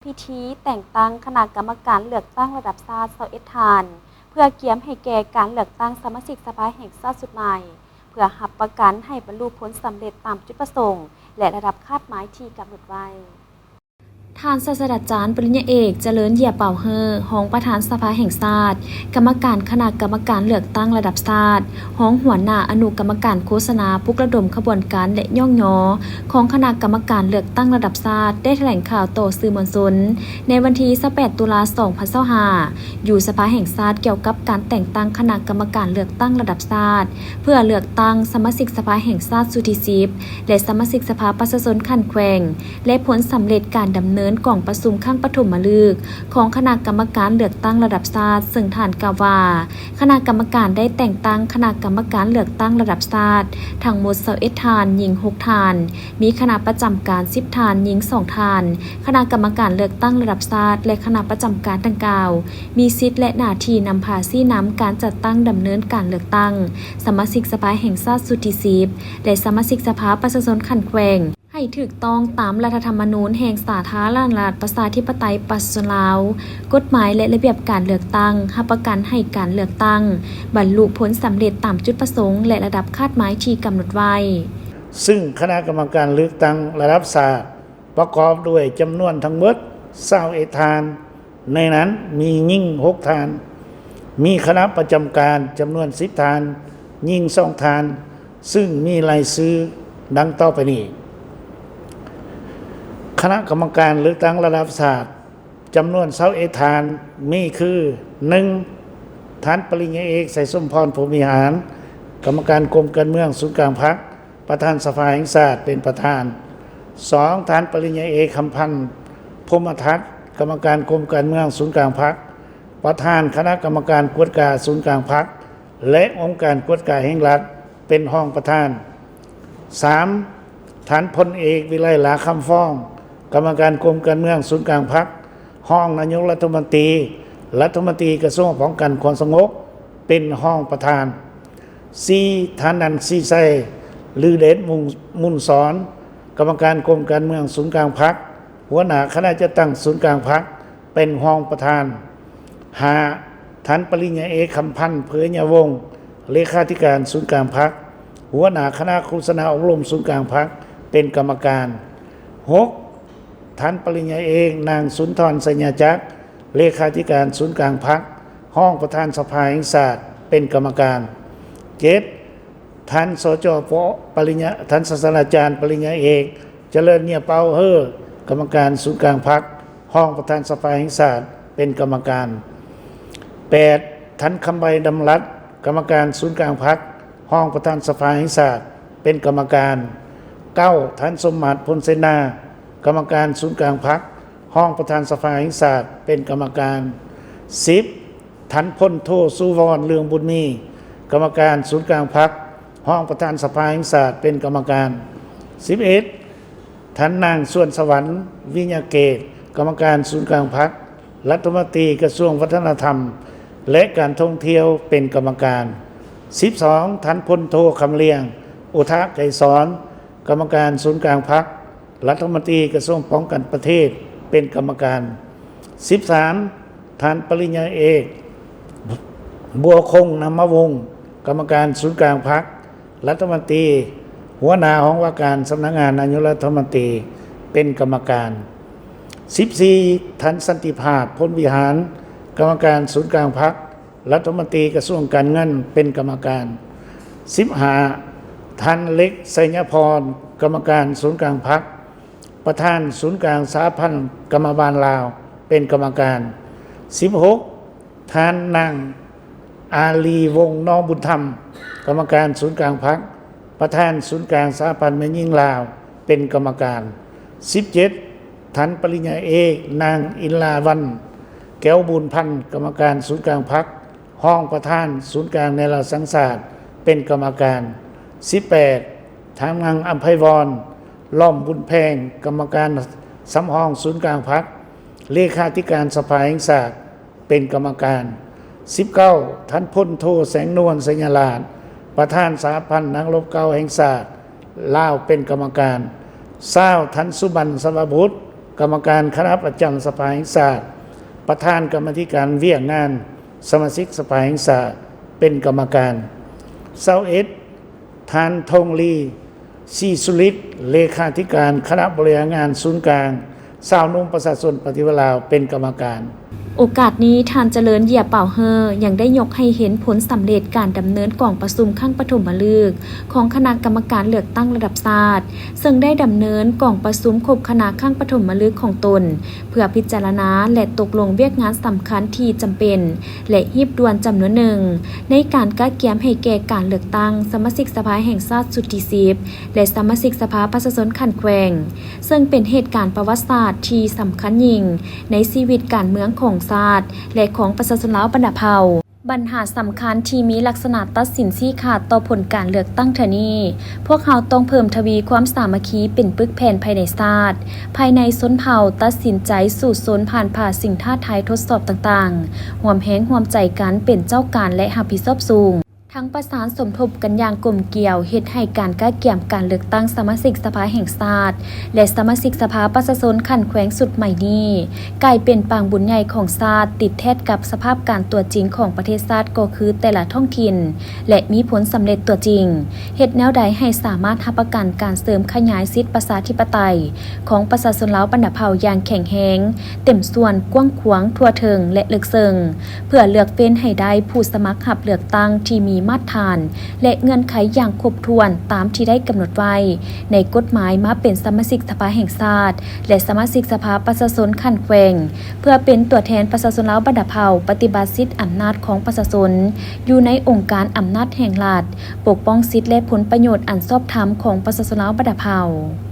ພິທີແຕ່ງຕັ້ງຄະນະກຳມະການເລືອກຕັ້ງລະດັບຊາດຊາວເອັດທ່ານ ເພື່ອກຽມໃຫ້ແກ່ການເລືອກຕັ້ງສະມາຊິກສະພາແຫ່ງຊາດຊຸດໃໝ່ ເພື່ອຮັບປະກັນໃຫ້ບັນລຸຜົນສຳເລັດຕາມຈຸດປະສົງ ແລະ ລະດັບຄາດໝາຍທີ່ກຳນົດໄວ້. ທ່ານສາດສະດາຈານປະລິນຍາເອກ ຈະເລີນ ເຢຍເປົາເຮີ ຮອງປະທານສະພາແຫ່ງຊາດ, ກຳມະການຄະນະກຳມະການເລືອກຕັ້ງລະດັບຊາດ, ຮອງຫົວໜ້າອະນຸກຳມະການໂຄສະນາ, ປຸກລະດົມຂະບວນການ ແລະ ຍ້ອງຍໍ ຂອງຄະນະກຳມະການເລືອກຕັ້ງລະດັບຊາດ ໄດ້ຖະແຫຼງຂ່າວຕໍ່ສື່ມວນຊົນ ໃນວັນທີຊາວແປດ ຕຸລາ ສອງພັນຊາວຫ້າ ຢູ່ສະພາແຫ່ງຊາດ ກ່ຽວກັບການແຕ່ງຕັ້ງຄະນະກຳມະການເລືອກຕັ້ງລະດັບຊາດ ເພື່ອເລືອກຕັ້ງສະມາຊິກສະພາແຫ່ງຊາດຊຸດທີສິບ ແລະ ສະມາຊິກສະພາປະຊາຊົນຂັ້ນແຂວງ ແລະ ຜົນສຳເລັດການດຳເນີນກອງປະຊຸມຄັ້ງປະຖົມມະລຶກຂອງຄະນະກຳມະການເລືອກຕັ້ງລະດັບຊາດ, ເຊິ່ງທ່ານກ່າວວ່າ ຄະນະກຳມະການໄດ້ແຕ່ງຕັ້ງຄະນະກຳມະການເລືອກຕັ້ງລະດັບຊາດທັງໝົດຊາວເອັດທ່ານ, ຍິງຫົກທ່ານ, ມີຄະນະປະຈຳການສິບທ່ານ, ຍິງສອງທ່ານ, ຄະນະກຳມະການເລືອກຕັ້ງລະດັບຊາດ ແລະ ຄະນະປະຈຳການດັ່ງກ່າວ ມີສິດ ແລະ ໜ້າທີ່ນຳພາຊີ້ນຳການຈັດຕັ້ງດຳເນີນການເລືອກຕັ້ງສະມາຊິກສະພາແຫ່ງຊາດຊຸດທີສິບ ແລະ ສະມາຊິກສະພາປະຊາຊົນຂັ້ນແຂວງ ໃຫ້ຖືກຕ້ອງຕາມລັດຖະທຳມະນູນແຫ່ງສາທາລະນະລັດປະຊາທິປະໄຕປະຊາຊົນລາວ, ກົດໝາຍ ແລະ ລະບຽບການເລືອກຕັ້ງ, ຮັບປະກັນໃຫ້ການເລືອກຕັ້ງບັນລຸຜົນສຳເລັດຕາມຈຸດປະສົງ ແລະ ລະດັບຄາດໝາຍທີ່ກຳນົດໄວ້. ຊຶ່ງຄະນະກຳມະການເລືອກຕັ້ງລະດັບຊາດ ປະກອບດ້ວຍຈຳນວນທັງໝົດຊາວເອັດທ່ານ, ໃນນັ້ນມີຍິງຫົກທ່ານ, ມີຄະນະປະຈຳການຈຳນວນສິບທ່ານ, ຍິງສອງທ່ານ, ຊຶ່ງມີລາຍຊື່ດັ່ງຕໍ່ໄປນີ້. ຄະນະກຳມະການເລືອກຕັ້ງລະດັບຊາດ ຈຳນວນຊາວເອັດທ່ານ ມີຄື ໜຶ່ງ ທ່ານປະລິນຍາເອກ ໄຊສົມພອນ ພົມວິຫານ ກຳມະການກົມການເມືອງສູນກາງພັກ ປະທານສະພາແຫ່ງຊາດເປັນປະທານ. ສອງ ທ່ານປະລິນຍາເອກ ຄຳພັນ ພົມມະທັດ ກຳມະການກົມການເມືອງສູນກາງພັກ ປະທານຄະນະກຳມະການກວດກາສູນກາງພັກ ແລະ ອົງການກວດກາແຫ່ງລັດ ເປັນຮອງປະທານ. ສາມ ທ່ານພົນເອກ ວິໄລ ຫຼ້າຄຳຟອງ ກຳມະການກົມການເມືອງສູນກາງພັກ ຮອງນາຍົກລັດຖະມົນຕີ, ລັດຖະມົນຕີກະຊວງປ້ອງກັນຄວາມສະຫງົບ ເປັນຮອງປະທານ. ສີ່ ທ່ານ ນັນຊີໄຊ ລືເດດ ມຸນສອນ ກຳມະການກົມການເມືອງສູນກາງພັກ ຫົວໜ້າຄະນະຈັດຕັ້ງສູນກາງພັກ ເປັນຮອງປະທານ. ຫ້າ ທ່ານປະລິນຍາເອກ ຄຳພັນ ເຜຍຍາວົງ ເລຂາທິການສູນກາງພັກ ຫົວໜ້າຄະນະໂຄສະນາອົບຮົມສູນກາງພັກ ເປັນກຳມະການ. ຫົກ ທ່ານປະລິນຍາເອກ ນາງ ສຸນທອນ ໄຊຍະຈັກ ເລຂາທິການສູນກາງພັກ ຮອງປະທານສະພາແຫ່ງຊາດ ເປັນກຳມະການ. ເຈັດ ທ່ານ ສຈ ປ ປະລິນຍາ ທ່ານສາດສະດາຈານປະລິນຍາເອກ ຈະເລີນ ເຫຍເປົາເຮີ ກຳມະການສູນກາງພັກ ຮອງປະທານສະພາແຫ່ງຊາດ ເປັນກຳມະການ. ແປດ ທ່ານ ຄຳໄບ ດຳລັດ ກຳມະການສູນກາງພັກ ຮອງປະທານສະພາແຫ່ງຊາດ ເປັນກຳມະການ. ເກົ້າ ທ່ານ ສົມມາດ ພົນເສນາ ກຳມະການສູນກາງພັກ ຮອງປະທານສະພາແຫ່ງຊາດ ເປັນກຳມະການ. ສິບ ທ່ານ ພົນໂທ ສຸວອນ ເລືອງບຸນມີ ກຳມະການສູນກາງພັກ ຮອງປະທານສະພາແຫ່ງຊາດ ເປັນກຳມະການ. ສິບເອັດ ທ່ານ ນາງ ຊວນສະຫວັນ ວິຍະເກດ ກຳມະການສູນກາງພັກ ລັດຖະມົນຕີກະຊວງວັດທະນະທຳ ແລະ ການທ່ອງທ່ຽວ ເປັນກຳມະການ. ສິບສອງ ທ່ານ ພົນໂທ ຄຳລຽງ ອຸທະໄກສອນ ກຳມະການສູນກາງພັກ ລັດຖະມົນຕີກະຊວງປ້ອງກັນປະເທດ ເປັນກຳມະການ. ສິບສາມ ທ່ານປະລິນຍາເອກ ບົວຄົງ ນຳມະວົງ ກຳມະການສູນກາງພັກ ລັດຖະມົນຕີ ຫົວໜ້າຫ້ອງວ່າການສຳນັກງານນາຍົກລັດຖະມົນຕີ ເປັນກຳມະການ. ສິບສີ່ ທ່ານ ສັນຕິພາບ ພົນວິຫານ ກຳມະການສູນກາງພັກ ລັດຖະມົນຕີກະຊວງການເງິນ ເປັນກຳມະການ. ສິບຫ້າ ທ່ານ ເລັກ ໄຊຍະພອນ ກຳມະການສູນກາງພັກ ປະທານສູນກາງສະຫະພັນກຳມະບານລາວ ເປັນກຳມະການ. ສິບຫົກ ທ່ານ ນາງ ອາລີ ວົງ ນ້ອງບຸນທຳ ກຳມະການສູນກາງພັກ ປະທານສູນກາງສະຫະພັນແມ່ຍິງລາວ ເປັນກຳມະການ. ສິບເຈັດ ທ່ານປະລິນຍາເອກ ນາງ ອິນລາວັນ ແກ້ວບູນພັນ ກຳມະການສູນກາງພັກ ຮອງປະທານສູນກາງແນວລາວສ້າງຊາດ ເປັນກຳມະການ. ສິບແປດ ທ່ານ ນາງ ອຳໄພວອນ ລ້ອມບຸນແພງ ກຳມະການສຳຮອງສູນກາງພັກ ເລຂາທິການສະພາແຫ່ງຊາດ ເປັນກຳມະການ. ສິບເກົ້າ ທ່ານ ພົນໂທ ແສງນວນ ໄຊຍະລາດ ປະທານສະຫະພັນນັກລົບເກົ່າແຫ່ງຊາດລາວ ເປັນກຳມະການ. ຊາວ ທ່ານ ສຸບັນ ສະວະບຸດ ກຳມະການຄະນະປະຈຳສະພາແຫ່ງຊາດ, ປະທານກຳມາທິການວຽກງານ, ສະມາຊິກສະພາແຫ່ງຊາດເປັນກຳມະການ. ຊາວເອັດ ທ່ານ ທົງລີ ສີສຸລິດ ເລຂາທິການຄະນະບໍລິຫານງານສູນກາງ ຊາວໜຸ່ມປະຊາຊົນປະຕິວັດລາວເປັນກຳມະການ. ໂອກາດນີ້ ທ່ານ ຈະເລີນ ເຢຍປາວເຮີ ຍັງໄດ້ຍົກໃຫ້ເຫັນຜົນສຳເລັດການດຳເນີນກອງປະຊຸມຄັ້ງປະຖົມມະລຶກຂອງຄະນະກຳມະການເລືອກຕັ້ງລະດັບຊາດ, ເຊິ່ງໄດ້ດຳເນີນກອງປະຊຸມຄົບຄະນະຄັ້ງປະຖົມມະລຶກຂອງຕົນ ເພື່ອພິຈາລະນາ ແລະ ຕົກລົງວຽກງານສຳຄັນທີ່ຈຳເປັນ ແລະ ຮີບດ່ວນຈຳນວນໜຶ່ງ ໃນການກະກຽມໃຫ້ແກ່ການເລືອກຕັ້ງສະມາຊິກສະພາແຫ່ງຊາດຊຸດທີສິບ ແລະ ສະມາຊິກສະພາປະຊາຊົນຂັ້ນແຂວງ, ເຊິ່ງເປັນເຫດການປະຫວັດສາດທີ່ສຳຄັນຍິ່ງໃນຊີວິດການເມືອງຂອງຊາດ ແລະ ຂອງປະຊາຊົນລາວບັນດາເຜົ່າ. ບັນຫາສຳຄັນທີ່ມີລັກສະນະຕັດສິນຊີ້ຂາດຕໍ່ຜົນການເລືອກຕັ້ງເທື່ອນີ້, ພວກເຮົາຕ້ອງເພີ່ມທະວີຄວາມສາມັກຄີເປັນປຶກແຜ່ນພາຍໃນຊາດ, ພາຍໃນຊົນເຜົ່າ, ຕັດສິນໃຈສູ້ຊົນຜ່ານຜ່າສິ່ງທ້າທາຍທົດສອບຕ່າງໆ, ຮ່ວມແຮງຮ່ວມໃຈກັນເປັນເຈົ້າການ ແລະ ຮັບຜິດຊອບສູງ. ທັງປະສານສົມທົບກັນຢ່າງກົມກຽວ, ເຮັດໃຫ້ການກະກຽມການເລືອກຕັ້ງສະມາຊິກສະພາແຫ່ງຊາດ ແລະ ສະມາຊິກສະພາປະຊາຊົນຂັ້ນແຂວງຊຸດໃໝ່ນີ້ ກາຍເປັນປາງບຸນໃຫຍ່ຂອງຊາດ, ຕິດແທດກັບສະພາບການຕົວຈິງຂອງປະເທດຊາດກໍຄືແຕ່ລະທ້ອງຖິ່ນ ແລະ ມີຜົນສຳເລັດຕົວຈິງ, ເຮັດແນວໃດໃຫ້ສາມາດຮັບປະກັນການເສີມຂະຫຍາຍສິດປະຊາທິປະໄຕຂອງປະຊາຊົນລາວບັນດາເຜົ່າຢ່າງແຂງແຮງ, ເຕັມສ່ວນ, ກວ້າງຂວາງ, ທົ່ວເຖິງ ແລະ ເລິກເຊິ່ງ, ເພື່ອເລືອກເຟ້ນໃຫ້ໄດ້ຜູ້ສະໝັກຮັບເລືອກຕັ້ງທີ່ມີມາດຖານ ແລະ ເງື່ອນໄຂຢ່າງຄົບຖ້ວນຕາມທີ່ໄດ້ກຳນົດໄວ້ໃນກົດໝາຍມາເປັນສະມາຊິກສະພາແຫ່ງຊາດ ແລະ ສະມາຊິກສະພາປະຊາຊົນຂັ້ນແຂວງ, ເພື່ອເປັນຕົວແທນປະຊາຊົນລາວບັນດາເຜົ່າ ປະຕິບັດສິດອຳນາດຂອງປະຊາຊົນ ຢູ່ໃນອົງການອຳນາດແຫ່ງລັດ, ປົກປ້ອງສິດ ແລະ ຜົນປະໂຫຍດອັນຊອບທຳຂອງປະຊາຊົນລາວບັນດາເຜົ່າ.